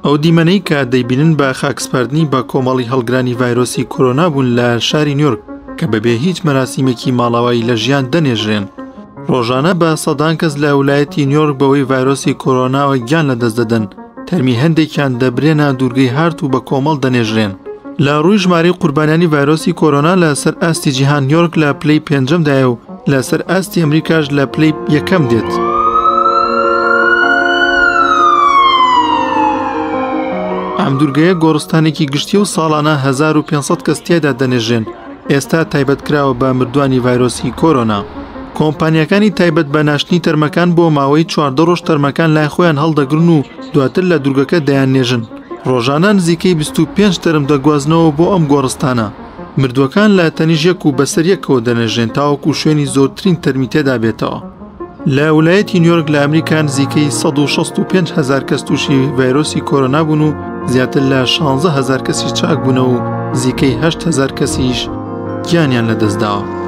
ئەو دیمەنەی کە دەیبینن بە خاکسپاردنی بە کۆمەڵی هەڵگرانی ڤایرۆسی کۆرۆنا بوون لە شاری نیۆرک کە بەبێ هیچ مەراسیمێکی ماڵاوایی لە ژیان دەنێژرێن. ڕۆژانە بە سەدان کەس لە ولایەتی نیۆرک بەوەی ڤایرۆسی کۆرۆناوە گیان لەدەست دەدەن، تەرمی هەندێکیان دەبرێنە دوورگەی هارت و بە کۆمەڵ دەنێژرێن. لە ڕووی ژمارەی قوربانیانی ڤایرۆسی کۆرۆنا لە سەر ئاستی جیهان نیۆرک لە پلەی پێنجەمدایە و لە سەر ئاستی ئەمریکاش لە پلەی یەکەم دێت. ئەم دوورگەیە گۆڕستانێکی گشتی و ساڵانە 1500 کەس تیایدا دەنێژرێن، ئێستا تایبەت کراوە بە مردوانی ڤایرۆسی کۆرۆنا. کۆمپانیاکانی تایبەت بە ناشتنی تەرمەکان بۆ ماوەی 14 ڕۆژ تەرمەکان لای خۆیان هەڵدەگرن و دواتر لە دوورگەکە دەیاننێژن. ڕۆژانە نزیکەی 25 تەرم دەگوازنەوە بۆ ئەم گۆڕستانە. مردووەکان لە تەنیش یەک و بەسەر یەکەوە دەنێژرێن تاوەکو شوێنی زۆرترین تەرمی تێدا بێتەوە. لە ولایەتی نیۆرک لە ئەمریکا نزیکەی 165 هەزار کەس تووشی ڤایرۆسی کۆرۆنا بوون و زیاتر لە 16 هەزار کەسیش چاک بوونەوە و نزیکەی 8 هەزار کەسیش گیانیان لەدەستداوە.